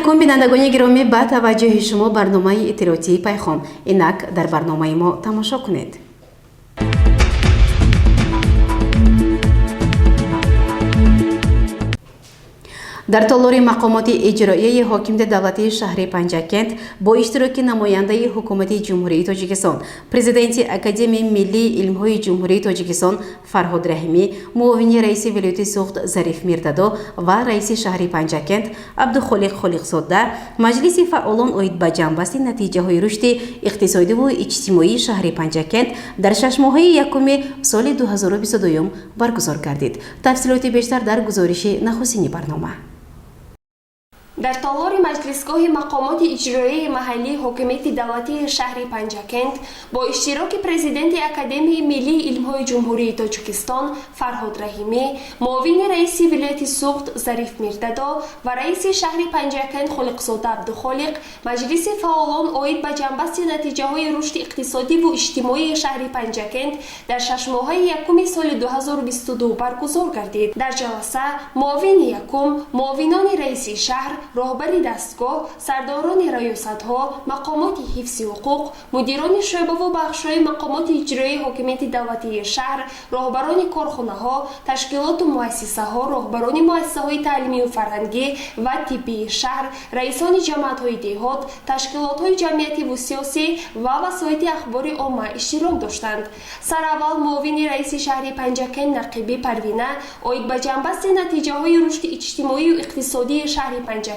Алайкум, бинандагони гиромӣ, ба таваҷҷӯҳи шумо барномаи иттилоотии Пайхом. Инак дар барномаи мо тамошо кунед. Дар толори мақомоти иҷроияи ҳокимияти давлатии шаҳри Панҷакент бо иштироки намояндаи ҳукумати Ҷумҳурии Тоҷикистон, президенти Академияи миллии илмҳои Ҷумҳурии Тоҷикистон Фарҳод Раҳимӣ, муовини раиси вилояти Суғд Зариф Мирдадо ва раиси шаҳри Панҷакент Абдухолиқ Холиқзода маҷлиси фаъолон оид ба ҷамъбасти натиҷаҳои рушди иқтисодиву иҷтимоии шаҳри Панҷакент дар шашмоҳаи якуми соли 2022 баргузор гардид. Тафсилоти бештар дар гузориши нахустини барнома. Дар толори маҷлисгоҳи мақомоти иҷроияи маҳаллии ҳокимияти давлатии шаҳри Панҷакент бо иштироки президенти Академияи миллии илмҳои Ҷумҳурии Тоҷикистон Фарҳод Раҳимӣ, муовини раиси вилояти Суғд Зариф Мирдадо ва раиси шаҳри Панҷакент Холиқзода Абдухолиқ маҷлиси фаъолон оид ба ҷамъбасти натиҷаҳои рушди иқтисодиву иҷтимоии шаҳри Панҷакент дар шашмоҳаи якуми соли 2022 баргузор гардид. Дар ҷаласа муовини якум, муовинони раиси шаҳр, роҳбари дастгоҳ, сардорони раёсатҳо, мақомоти ҳифзи ҳуқуқ, мудирони шӯъбаву бахшҳои мақомоти иҷроии ҳокимияти давлатии шаҳр, роҳбарони корхонаҳо, ташкилоту муассисаҳо, роҳбарони муассисаҳои таълимию фарҳангӣ ва тиббии шаҳр, раисони ҷамоатҳои деҳот, ташкилотҳои ҷамъиятиву сиёсӣ ва васоити ахбори омма иштирок доштанд. Сараввал муовини раиси шаҳри Панҷакент Нақибӣ Парвина оид ба ҷамъбасти натиҷаҳои рушди иҷтимоию иқтисодии шаҳри Панҷакент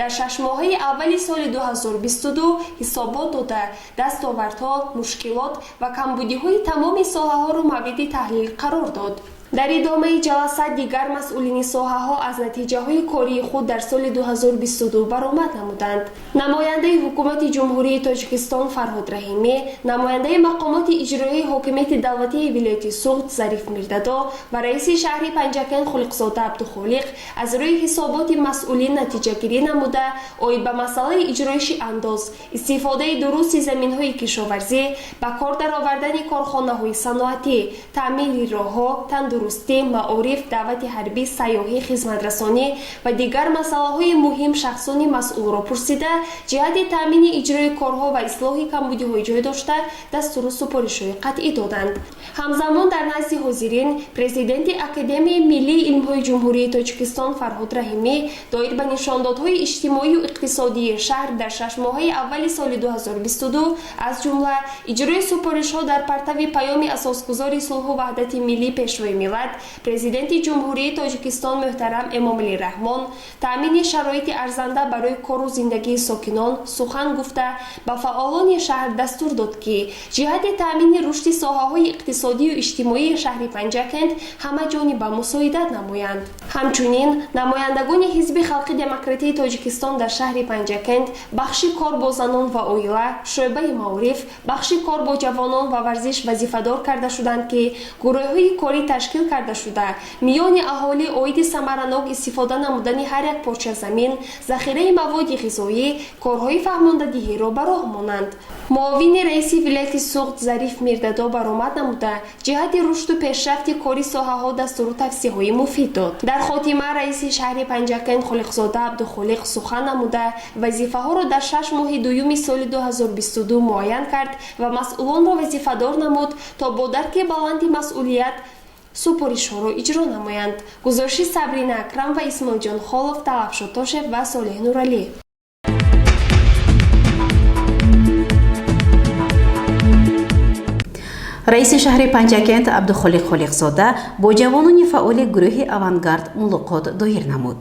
дар шашмоҳаи аввали соли 2022 ҳисобот дода, дастовардҳо, мушкилот ва камбудиҳои тамоми соҳаҳоро мавриди таҳлил қарор дод. Дар идомаи ҷаласа дигар масъулини соҳаҳо аз натиҷаҳои кории худ дар соли 2022 баромад намуданд. Намояндаи ҳукумати Ҷумҳурии Тоҷикистон Фарҳод Раҳимӣ, намояндаи мақомоти иҷроияи ҳокимияти давлатии вилояти Суғд Зариф Мирдадо ва раиси шаҳри Панҷакент Холиқзода Абдухолиқ аз рӯи ҳисоботи масъулин натиҷагирӣ намуда, оид ба масъалаи иҷроиши андоз, истифодаи дурусти заминҳои кишоварзӣ, ба кор даровардани корхонаҳои саноатӣ, таъмири роҳҳо, тандурустӣ, маориф, даъвати ҳарбӣ, сайёҳӣ, хизматрасонӣ ва дигар масъалаҳои муҳим шахсони масъулро пурсида, ҷиҳати таъмини иҷрои корҳо ва ислоҳи камбудиҳои ҷой дошта дастуру супоришҳои қатъӣ доданд. Ҳамзамон дар назди ҳозирин президенти Академияи миллии илмҳои Ҷумҳурии Тоҷикистон Фарҳод Раҳимӣ доир ба нишондодҳои иҷтимоию иқтисодии шаҳр дар шашмоҳаи аввали соли 2022, аз ҷумла иҷрои супоришҳо дар партави паёми асосгузори сулҳу ваҳдати миллӣ, Пешвои миллат, Президенти Ҷумҳурии Тоҷикистон муҳтарам Эмомалӣ Раҳмон, таъмини шароити арзанда барои кору зиндагии сокинон сухан гуфта, ба фаъолони шаҳр дастур дод, ки ҷиҳати таъмини рушди соҳаҳои иқтисодию иҷтимоии шаҳри Панҷакент ҳамаҷониба мусоидат намоянд. Ҳамчунин намояндагони Ҳизби халқи демократии Тоҷикистон дар шаҳри Панҷакент, бахши кор бо занон ва оила, шӯъбаи маориф, бахши кор бо ҷавонон ва варзиш вазифадор карда шуданд, ки гурӯҳҳои корӣ ташкил карда шуда, миёни аҳолӣ оиди самаранок истифода намудани ҳар як порча замин, захираи маводи ғизоӣ корҳои фаҳмондадиҳиро ба роҳ монанд. Муовини раиси вилояти Суғд Зариф Мирдадо баромад намуда, ҷиҳати рушду пешрафти кори соҳаҳо дастуру тавсияҳои муфид дод. Дар хотима раиси шаҳри Панҷакент Холиқзода Абдухолиқ сухан намуда, вазифаҳоро дар 6 моҳи дуюми соли 2022 муайян кард ва масъулонро вазифадор намуд, то бо дарки баланди масъулият супоришҳоро иҷро намоянд. Гузориши Сабрина Акрам ва Исмоилҷон Холов, Талабшо Тошев ва Солеҳ Нуралӣ. Раиси шаҳри Панҷакент Абдухолиқ Холиқзода бо ҷавонони фаъоли гурӯҳи Авангард мулоқот доир намуд.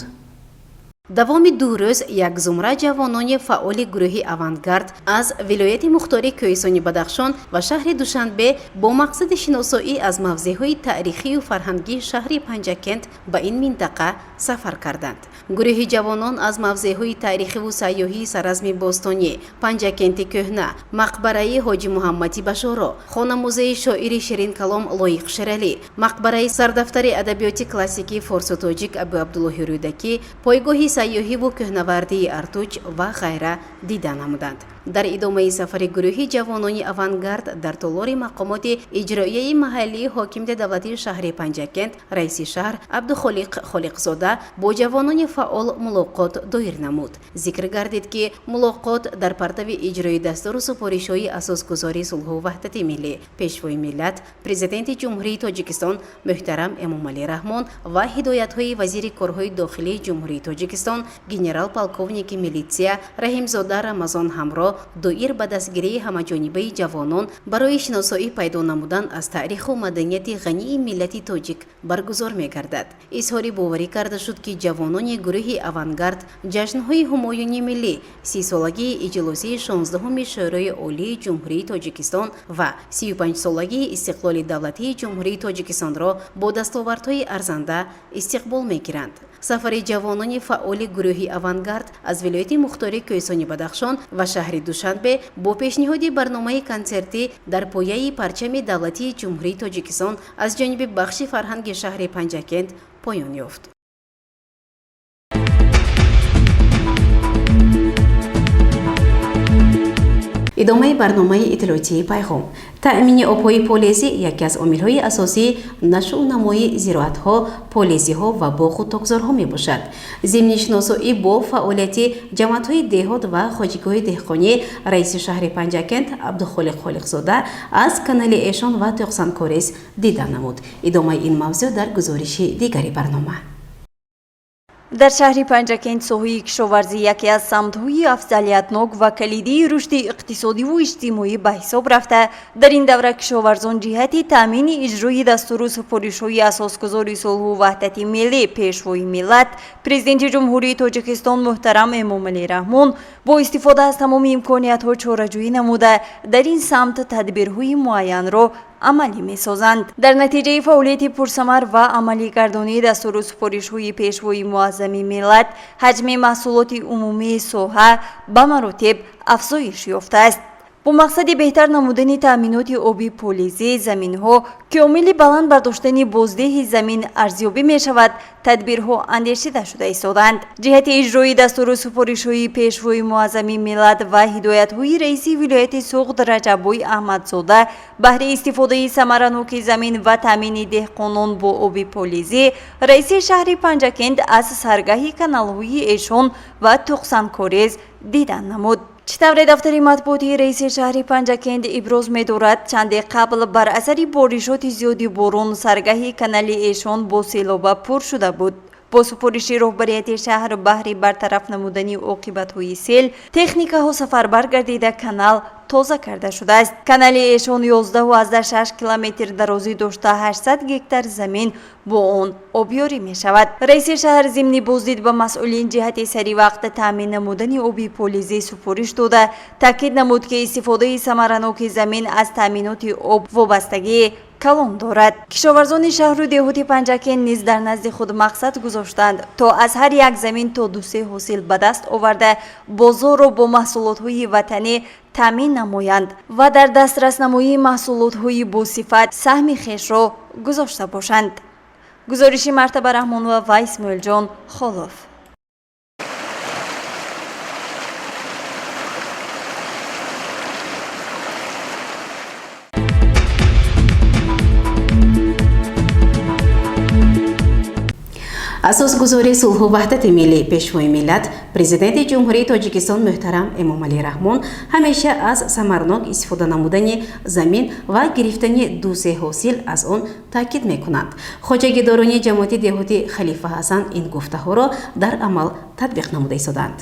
Давоми 2 рӯз як зумра ҷавонони фаъоли гурӯҳи Авангард аз вилояти мухтори Кӯҳистони Бадахшон ва шаҳри Душанбе бо мақсади шиносоӣ аз мавзеъҳои таърихию фарҳангии шаҳри Панҷакент ба ин минтақа сафар карданд. Гурӯҳи ҷавонон аз мавзеъҳои таърихиву сайёҳии Саразми бостонӣ, Панҷакенти кӯҳна, мақбараи Ҳоҷи Муҳаммади Башоро, хонамузеи шоири ширинкалом Лоиқ Шералӣ, мақбараи сардафтари адабиёти классикии форсу тоҷик Абу Абдуллоҳи Рӯдакӣ, пойгоҳи сайёҳиву кӯҳнавардии Артуч ва ғайра дида намуданд. Дар идомаи сафари гурӯҳи ҷавонони «Авангард» дар толори мақомоти иҷроияи маҳаллии ҳокимияти давлатии шаҳри Панҷакент раиси шаҳр Абдухолиқ Холиқзода бо ҷавонони фаъол мулоқот доир намуд. Зикр гардид, ки мулоқот дар партави иҷрои дастуру супоришҳои асосгузори сулҳу ваҳдати миллӣ, Пешвои миллат, Президенти Ҷумҳурии Тоҷикистон муҳтарам Эмомалӣ Раҳмон ва ҳидоятҳои вазири корҳои дохилии Ҷумҳурии Тоҷикистон генерал-полковники милитсия Раҳимзода Рамазон ҳамроҳ доир ба дастгирии ҳамаҷонибаи ҷавонон барои шиносоӣ пайдо намудан аз таъриху маданияти ғании миллати тоҷик баргузор мегардад. Изҳори боварӣ карда шуд, ки ҷавонони гурӯҳи «Авангард» ҷашнҳои ҳумоюни миллӣ, 30-солагии иҷлосияи 16-уми Шӯрои Олии Ҷумҳурии Тоҷикистон ва 35-солагии истиқлоли давлатии Ҷумҳурии Тоҷикистонро бо дастовардҳои арзанда истиқбол мегиранд. Сафари ҷавонони фаъоли гурӯҳи «Авангард» аз вилояти мухтори Кӯҳистони Бадахшон ва шаҳри Душанбе бо пешниҳоди барномаи консертӣ дар пояи парчами давлатии Ҷумҳурии Тоҷикистон аз ҷониби бахши фарҳанги шаҳри Панҷакент поён ёфт. Идомаи барномаи иттилоотии «Пайғом». Таъмини обҳои полезӣ яке аз омилҳои асосии нашъунамои зироатҳо, полезиҳо ва боғу токзорҳо мебошад. Зимни шиносоӣ бо фаъолияти ҷамоатҳои деҳот ва хоҷигиҳои деҳқонӣ раиси шаҳри Панҷакент Абдухолиқ Холиқзода аз канали Эшон ва Тӯқсанкорез дида намуд. Идомаи ин мавзӯъ дар гузориши дигари барнома. Дар шаҳри Панҷакент соҳаи кишоварзӣ яке аз самтҳои афзалиятнок ва калидии рушди иқтисодиву иҷтимоӣ ба ҳисоб рафта, дар ин давра кишоварзон ҷиҳати таъмини иҷрои дастуру супоришҳои асосгузори сулҳу ваҳдати миллӣ, Пешвои миллат, Президенти Ҷумҳурии Тоҷикистон муҳтарам Эмомалӣ Раҳмон бо истифода аз тамоми имкониятҳо чораҷӯӣ намуда, дар ин самт тадбирҳои муайянро амалӣ месозанд. Дар натиҷаи фаъолияти пурсамар ва амалигардонии дастуру супоришҳои Пешвои муаззами миллат ҳаҷми маҳсулоти умумии соҳа ба маротиб афзоиш ёфтааст. Бо мақсади беҳтар намудани таъминоти оби полизии заминҳо, ки омили баланд бардоштани боздиҳи замин арзёбӣ мешавад, тадбирҳо андешида шуда истодаанд. Ҷиҳати иҷрои дастуру супоришҳои Пешвои муаззами миллат ва ҳидоятҳои раиси вилояти Суғд Раҷаббой Аҳмадзода баҳри истифодаи самараноки замин ва таъмини деҳқонон бо оби полизӣ раиси шаҳри Панҷакент аз саргаҳи каналҳои Эшон ва Туқсанкорез дидан намуд. Чӣ тавре дафтари матбуотии раиси шаҳри Панҷакент иброз медорад, чанде қабл бар асари боришоти зиёди борон саргаҳи канали Эшон бо селоба пур шуда буд. Бо супориши роҳбарияти шаҳр баҳри бартараф намудани оқибатҳои сел техникаҳо сафарбар гардида, канал тоза карда шудааст. Канали Эшон 11,6 километр дарозӣ дошта, 800 гектар замин бо он обёрӣ мешавад. Раиси шаҳр зимни боздид ба масъулин ҷиҳати саривақт таъмин намудани оби полизӣ супориш дода, таъкид намуд, ки истифодаи самараноки замин аз таъминоти об вобастагии калон дорад. Кишоварзони шаҳру деҳоти Панҷакент низ дар назди худ мақсад гузоштанд, то аз ҳар як замин то дусе ҳосил ба даст оварда, бозорро бо маҳсулотҳои ватанӣ таъмин намоянд ва дар дастраснамоии маҳсулотҳои босифат саҳми хешро гузошта бошанд. Гузориши Мартаба Раҳмонова ва Исмоилҷон Холов. Асосгузори сулҳу ваҳдати миллӣ, Пешвои миллат, Президенти Ҷумҳурии Тоҷикистон муҳтарам Эмомалӣ Раҳмон ҳамеша аз самарнок истифода намудани замин ва гирифтани дусе ҳосил аз он таъкид мекунанд. Хоҷагидорони ҷамоати деҳоти Халифа Ҳасан ин гуфтаҳоро дар амал татбиқ намуда истоданд.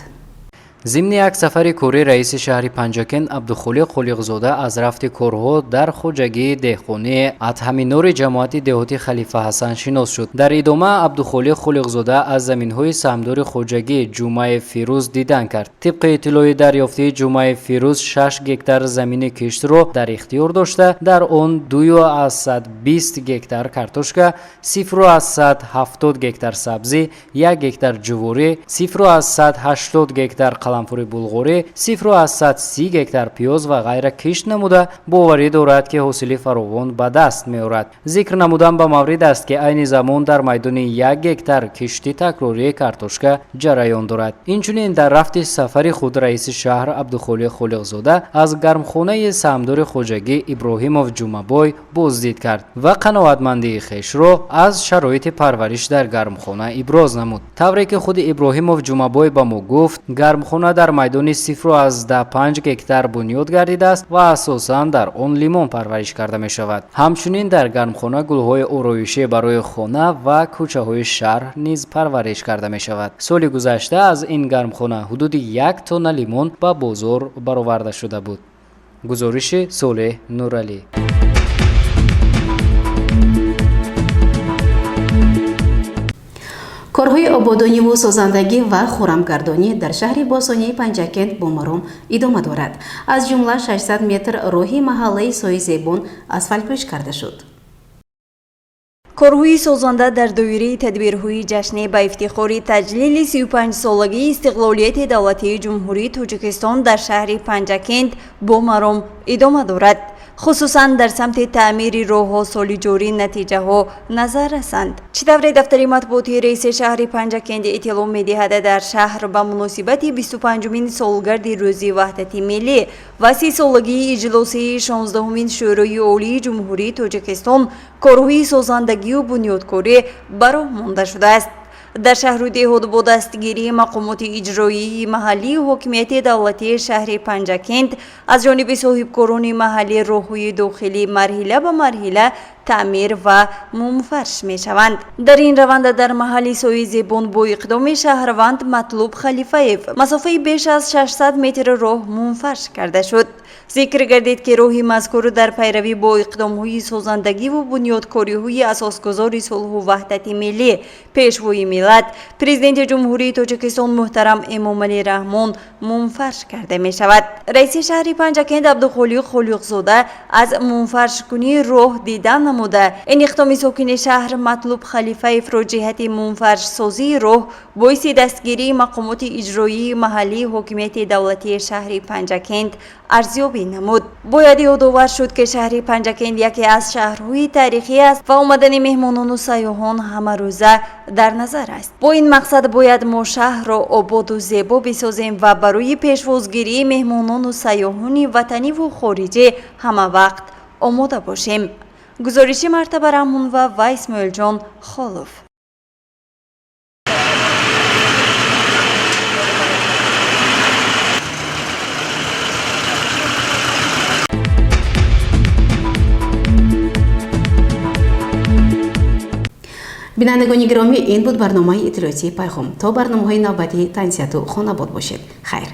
Зимни як сафари корӣ раиси шаҳри Панҷакент Абдухолиқ Холиқзода аз рафти корҳо дар хоҷагии деҳқонии Адҳаминори ҷамоати деҳоти Халифа Ҳасан шинос шуд. Дар идома Абдухолиқ Холиқзода аз заминҳои саҳмдори хоҷагии Ҷумъаи Фирӯз дидан кард. Тибқи иттилои дарёфтии, Ҷумъаи Фирӯз 6 гектар замини киштро дар ихтиёр дошта, дар он 2,20 гектар картошка, 0,70 гектар сабзӣ, 1 гектар ҷуворӣ, 0,80 гектар. Қаламфури булғорӣ, 0,30 гектар пиёз ва ғайра кишт намуда, боварӣ дорад, ки ҳосили фаровон ба даст меорад. Зикр намудан ба маврид аст, ки айни замон дар майдони 1 гектар кишти такрории картошка ҷараён дорад. Инчунин дар рафти сафари худ раиси шаҳр Абдухолиқ Холиқзода аз гармхонаи саҳмдори хоҷагӣ Иброҳимов Ҷумабой боздид кард ва қаноатмандии хешро аз шароити парвариш дар гармхона иброз намуд. Тавре ки худи Иброҳимов Ҷумабой ба мо гуфт, гармхона дар майдони 0,5 гектар бунёд гардидааст ва асосан дар он лимон парвариш карда мешавад. Ҳамчунин дар гармхона гулҳои ороишӣ барои хона ва кӯчаҳои шаҳр низ парвариш карда мешавад. Соли гузашта аз ин гармхона ҳудуди 1 тонна лимон ба бозор бароварда шуда буд. Гузориши Солеҳ Нуралӣ. Корҳои ободониву созандагӣ ва хӯрамгардонӣ дар шаҳри бостонии Панҷакент бо маром идома дорад. Аз ҷумла 600 метр роҳи маҳаллаи Сои Зебон асфалтпӯш карда шуд. Корҳои созанда дар доираи тадбирҳои ҷашнӣ ба ифтихори таҷлили 35-солагии истиқлолияти давлатии Ҷумҳурии Тоҷикистон дар шаҳри Панҷакент бо маром идома дорад. Хусусан дар самти таъмири роҳҳо соли ҷорӣ натиҷаҳо назар расанд. Чӣ тавре дафтари матбуотии раиси шаҳри Панҷакент иттилоъ медиҳад, дар шаҳр ба муносибати 25-умин солгарди Рӯзи Ваҳдати Миллӣ ва 30-солагии иҷлосияи 16-умин Шӯрои Олии Ҷумҳурии Тоҷикистон корҳои созандагию бунёдкорӣ ба роҳ монда шудааст. Дар шаҳру деҳот бо дастгирии мақомоти иҷроии маҳаллии ҳокимияти давлатии шаҳри Панҷакент аз ҷониби соҳибкорони маҳаллӣ роҳҳои дохилӣ марҳила ба марҳила таъмир ва мумфарш мешаванд. Дар ин раванда дар маҳалли Сои Зебон бо иқдоми шаҳрванд Матлуб Халифаев масофаи беш аз 600 метр роҳ мумфарш карда шуд. Зикр гардид, ки роҳи мазкур дар пайравӣ бо иқдомҳои созандагиву бунёдкориҳои асосгузори сулҳу ваҳдати миллӣ, Пешвои миллат, Президенти Ҷумҳурии Тоҷикистон муҳтарам Эмомалӣ Раҳмон мумфарш карда мешавад. Раиси шаҳри Панҷакент Абдухолиқ Холиқзода аз мумфаршкунии роҳ дидан намуда, ин иқдоми сокини шаҳр Матлуб Халифаевро ҷиҳати мумфаршсозии роҳ боиси дастгирии мақомоти иҷроии маҳаллии ҳокимияти давлатии шаҳри Панҷакент арзёбӣ намуд. Бояд ёдовар шуд, ки шаҳри Панҷакент яке аз шаҳрҳои таърихӣ аст ва омадани меҳмонону сайёҳон ҳамарӯза дар назар аст. Бо ин мақсад бояд мо шаҳрро ободу зебо бисозем ва барои пешвозгирии меҳмонону сайёҳони ватаниву хориҷӣ ҳамавақт омода бошем. Гузориши Мартаба Раҳмонова ва Исмоилҷон Холов. Бинандагони гиромӣ, ин буд барномаи иттилоотии Пайғом. То барномаҳои навбатӣ тансиҳату хонабод бошед. Хайр.